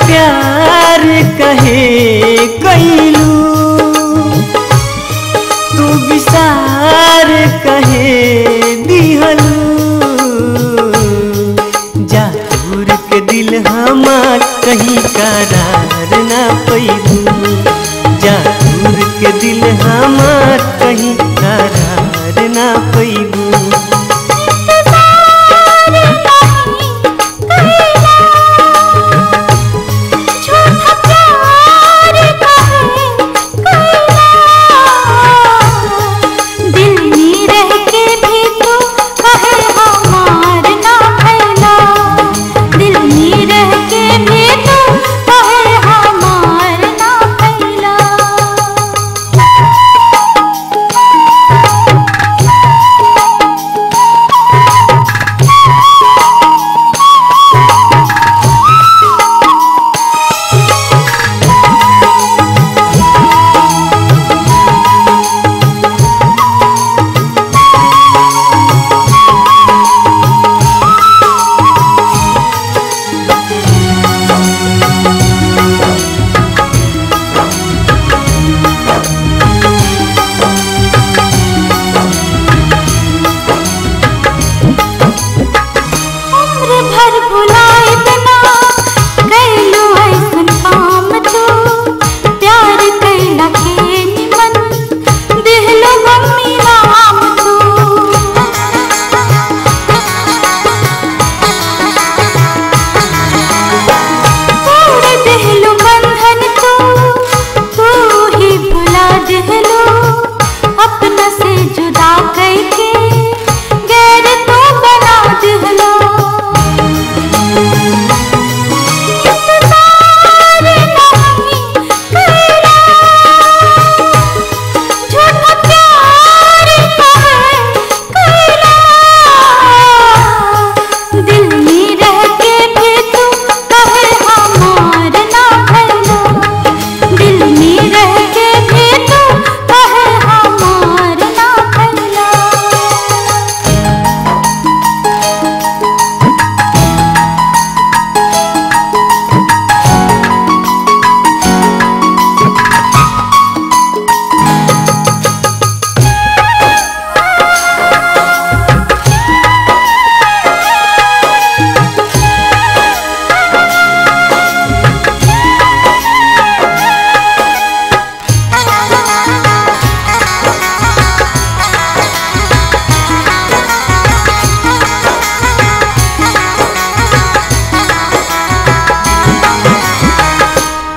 प्यार कहे कैलू, तू विसार कहे दिहलू। जा दूर के दिल हमार कहीं करार ना पैलू, जा दूर के दिल हमार कहीं करार ना पैलू।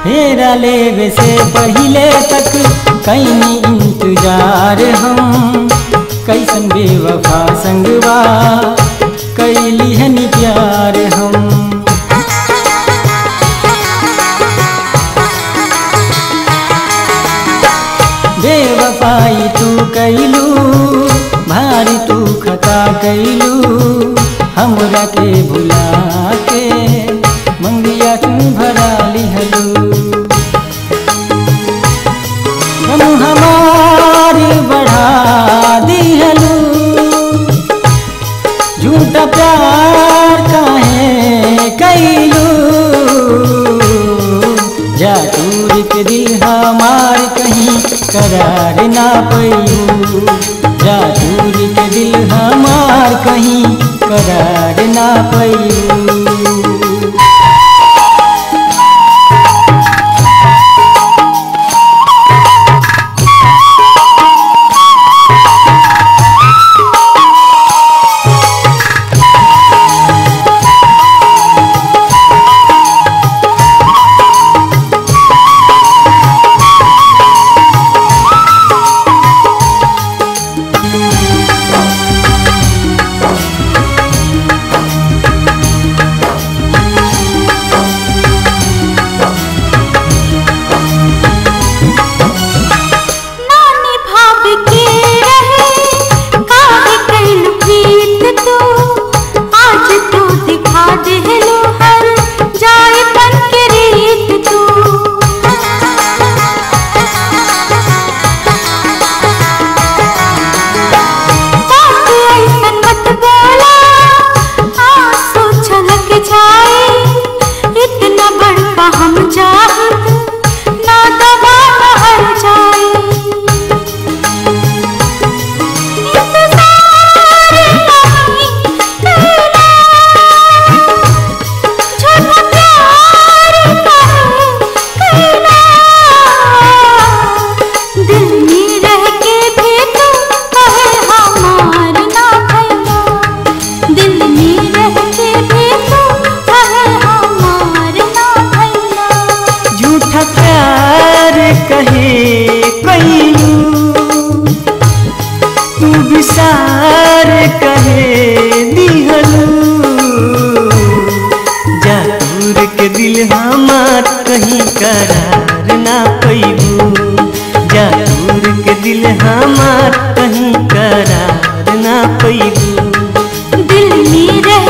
फेरा लेवे से पहले तक कैनी इंतजार हम, कैसन बेवफा संगवा कैली हन प्यार हम। बेवफाई तू कैलू भारी तू खता कैलू, हमरा के भुला के मंगिया तू भरा लिहलू। हम हमारी बढ़ा दिहलू, झूठा प्यार काहे कैलू। जा दूर के दिल हमार कहीं करार ना पैलू, जा दूर के दिल हमार कहीं करार ना पैलू। हमार कहीं करार ना पैबू। जा दूर के दिल हमार कहीं करार ना पैबू। दिल में रह